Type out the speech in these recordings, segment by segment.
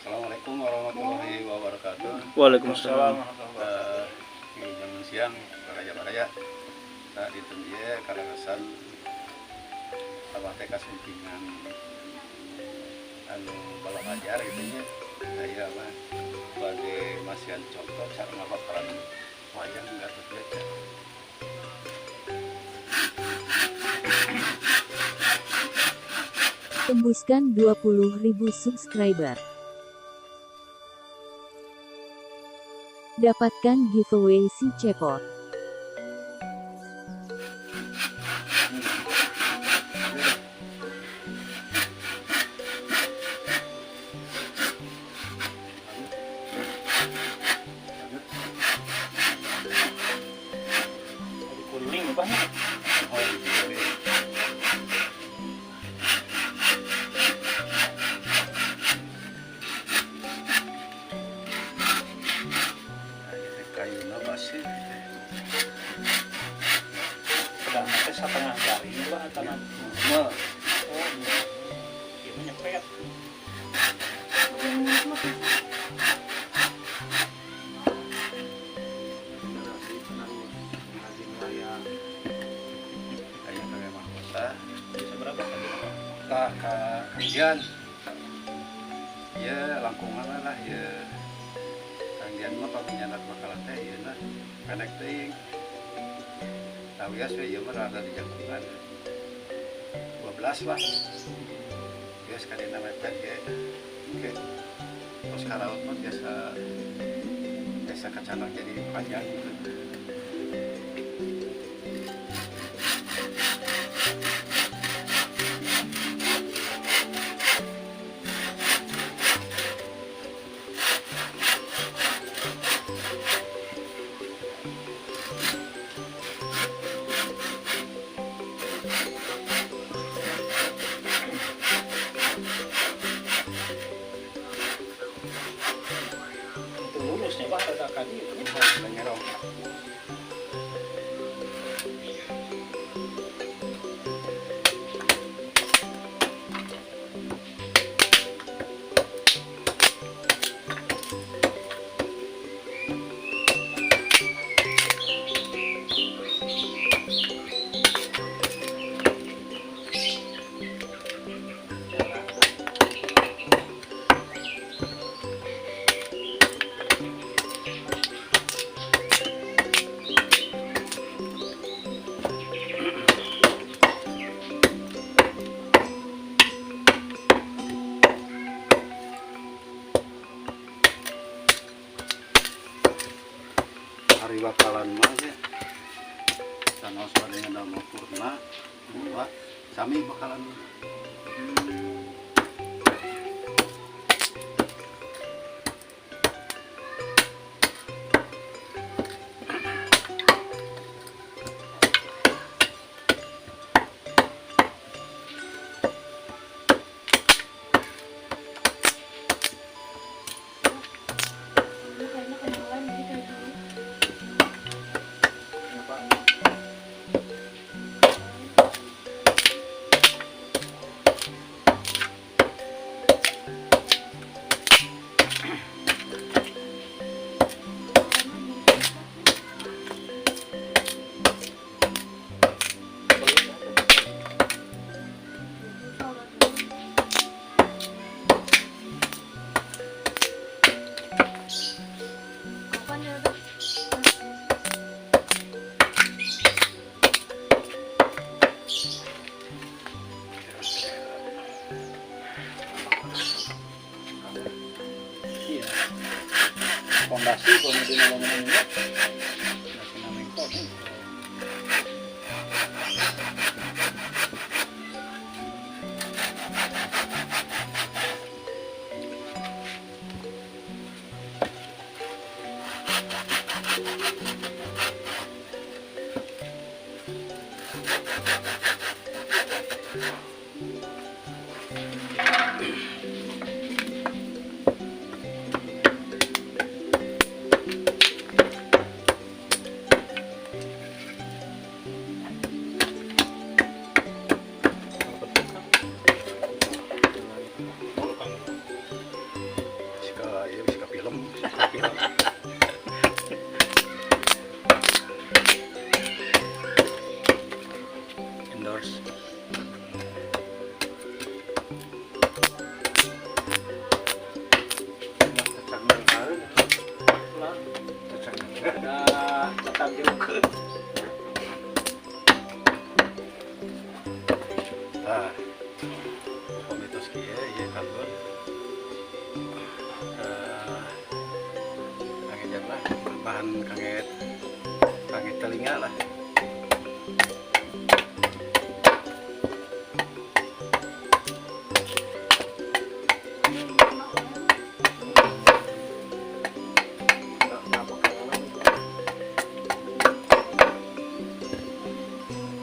Assalamualaikum warahmatullahi wabarakatuh. Waalaikumsalam. Jam siang baraya-baraya. Tadi dinten ieu kaleresan abah teh kasumpingan anu balajar gitu nya. Aya abah bade masihan contoh cara ngabakaran wayang Gatot Kaca. Tembuskan 20.000 subscriber. Dapatkan giveaway si Cepot. Jadi kuling bah. Oh, gitu. Nah, ieu kayuna basi gitu. Sedang teh setengah jari bah tanah. Nah, Oh, iya. Ieu mah nyepet. Rajin wayang. Aya kami mahkota. Bisa berapa tadi? Tah ka Kang. Ya langkungan lah ya. Kang Dian mah pami nyandak bakalan teh ieu na pendek teuing. Tawias we ieu mah rada di jangkungan. 12 lah. Ya sekali mepet ge. Oke. Terus karaut mah biasa biasa kacanak jadi panjang gitu. Itu lurusnya bah rada ka dieu nya. Udah nyerong. Ari bakalan mah nya sanaos bade ngadamel purna dua sami bakalan. Kayaknya kenalan jadi kayak dulu. Pak. Sholat dulu. Kapan ya, Bang? Iya. Pondasi kalau di bangunan ini masih namengkot. Sika ieu sika film, sika film. Endorse. Cacak nangkaeun. Cacak nangkaeun. Ada tetap diukur. Tah. Upami tos kieu ieu kanggo kangge lah, bahan kangge kangge telinga lah. Nggak pakai helm itu.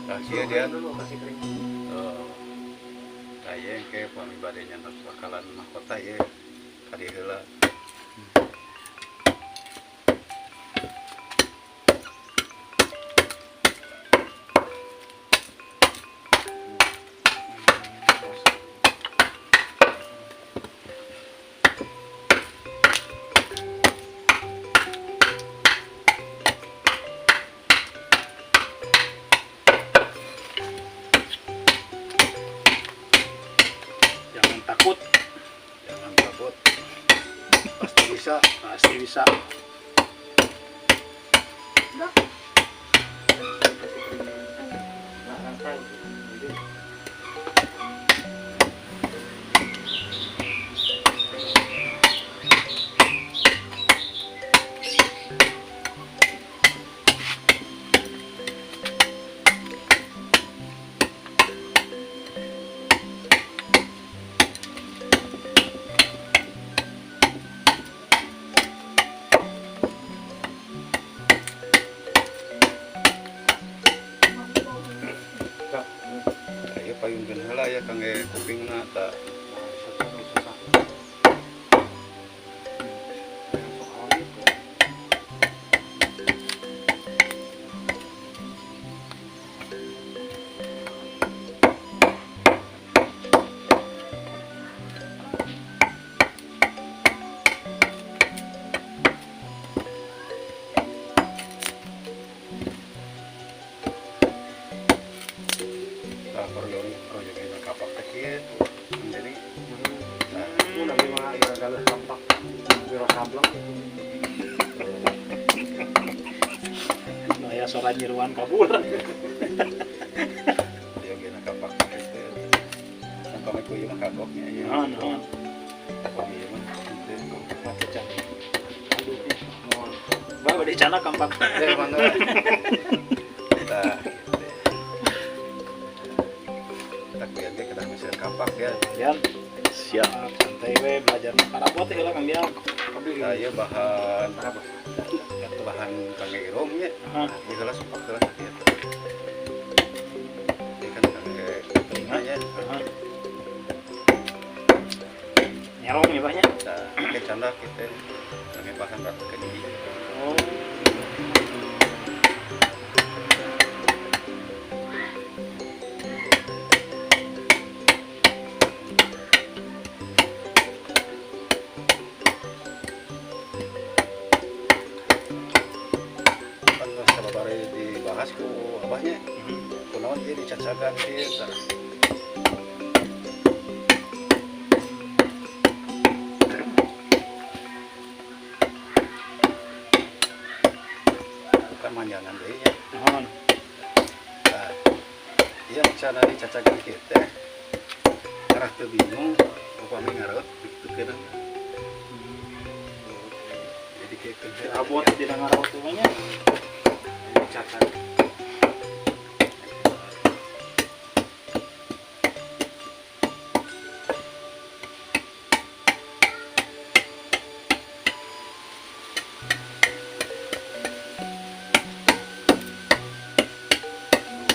Tah kieu dia. Dulu kasih kering. Oh. Tah ieu engke upami bade nyandak bakalan mahkota ieu kadi heula. Jangan takut, Jangan takut. Pasti bisa. Pasti bisa. Udah. Nggak rata itu. Jadi, Tah ieu payunkeun heula ya kangge kupingna tah. Nah, susah, susah. Sok awet, ya. Tah proyek kapak teh kieu. Jadi tah Ini lagi mah gagal kampak. Wiro sableng. Nah, ya sora nyiruan kabur. Dia gena kapak teh. Kan kami ku ieu mah kagoknya ieu. Naon, naon. Kami ieu mah henteu. Mati can. Aduh, mohon. Bah, bade cana kampak. Eh, mangga. Tah, gitu. Tak biar ge kedah meser kapak ya. Dian, Siap. Santai we belajar parabot heula Kang Dian. Tah ieu bahan bahan kangge irung nya. Hah. Ieu heula supak heula kieu. Ieu kan kangge telinga nya. Hah. Nyerong ya banyak. Tah, ke candak kitu. Kangge bahan rata ke gigi. Oh. Kan geus sababaraha dibahas ku abahnya. Kunaon ieu dicacagan kieu tah. Bukan manjangan deui nya. Mohon. Tah, ieu maksana dicacagan kieu teh. Arah teu bingung upami ngareut kitu keun. Jadi kieu keun. Abot dina ngaraot teh nya. Dicacagan.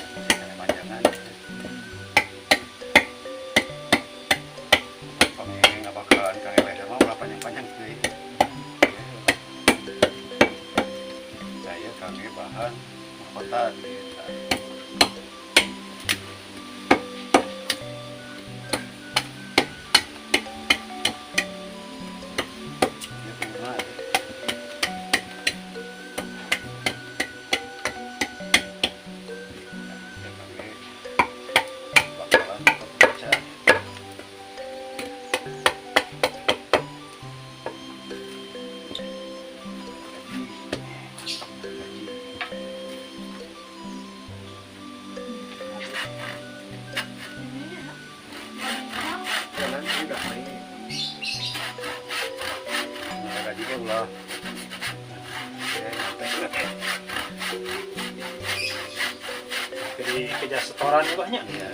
Masih kena manjangan. Ieu kangge bahan mahkota di dieu tah. Ieu bunga ya. Ieu kangge bakalan pecah. Gaji. Ini ya. Jalan udah ini. Nah, gaji ge ulah. Ya, nyampe. Jadi kejar setoran ya banyak. Iya.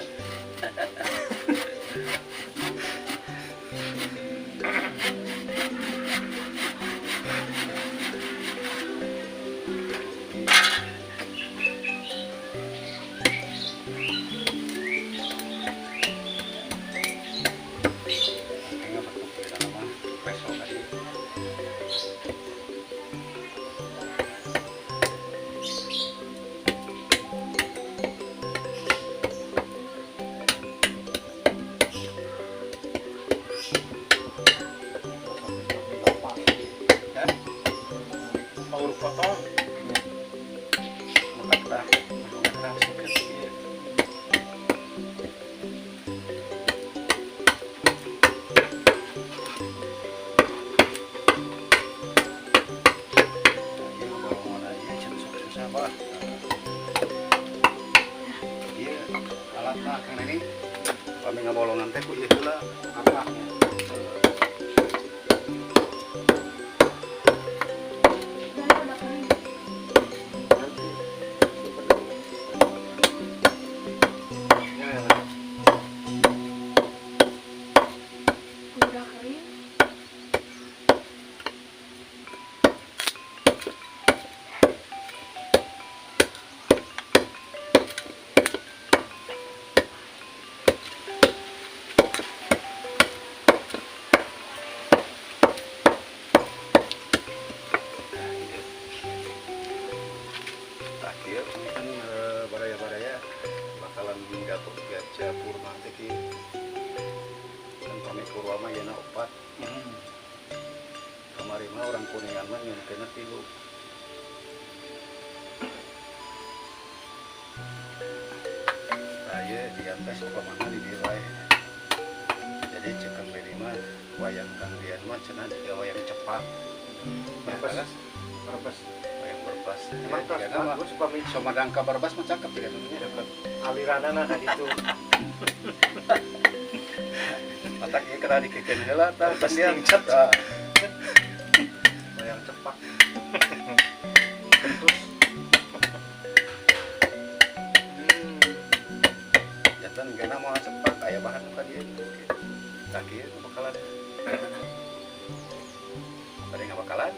Kayaknya bentuk beda nama peso tadi. Ya, Power potong. muka kita, muka kita suka sih. Nah, ieu bolongan aja, cenah sok susah, Pak. Iya, alatna Kang Neni. Pami ngabolongan teh ku ieu heula. Apa? Dan udah kering. Nanti. Ya, ya. Udah kering. Nah, ieu. Tah kieu kan baraya-baraya bakalan Gatot Kaca Purba teh kieu. Kan pami Purwa mah yeuna opat. Kamari mah orang Kuningan mah nyunkeunna 3. Tah ieu diantos upamana di dieu wae. Jadi cek Kang Dedi mah wayang Kang Dian mah cenah jiga wayang cepak. Brebes. Brebes. Wayang Brebes. Emang Ya, terus jigana mah bagus upami Somadang ka Brebes mah cakep ya tentunya. dapat aliranana kan itu. Matak ieu kena dikekeun heula tah Brebes dia. tingkat. Tah. Wayang cepak. Terus. Jantan kena mau cepak aya bahan ka dieu. Tah kieu bakalan. Bade ngabakalan?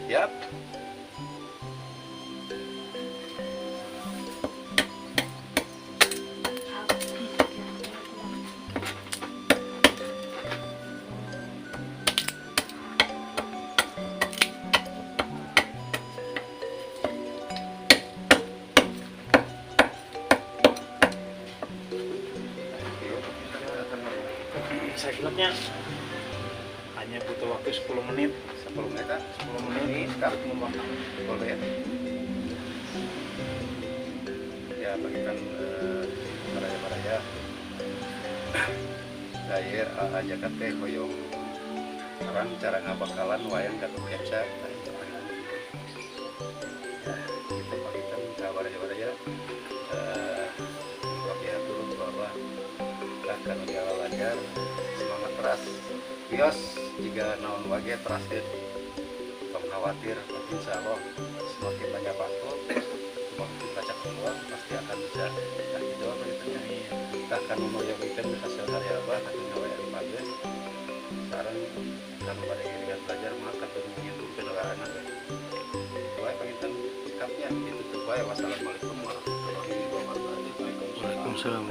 Siap. Kieu. Saya hanya butuh waktu 10 menit. 10 menit ah. 10 menit Sekarang untuk membakar. Boleh ya. Ya bagikan baraya-baraya. Saya ajak teh hoyong terang cara ngabakalan wayang Gatot Kaca. Nah, itu paling. Ya, itu paling ka baraya-baraya. Wabillahi bahwa akan belajar semangat teras. Wios jika naon wage teraskeun. Tong khawatir, insya Allah semakin banyak waktu, semakin banyak peluang pasti akan bisa. Nah, gitu apa gitu ya. Kita akan memoyongkan hasil karya abah, akan ngawayang pagi. Sekarang kan pada dengan belajar maka akan menyentuh kendaraan anak. Baik, panginten sikapnya ditutup baik. Wassalamualaikum warahmatullahi wabarakatuh. Waalaikumsalam.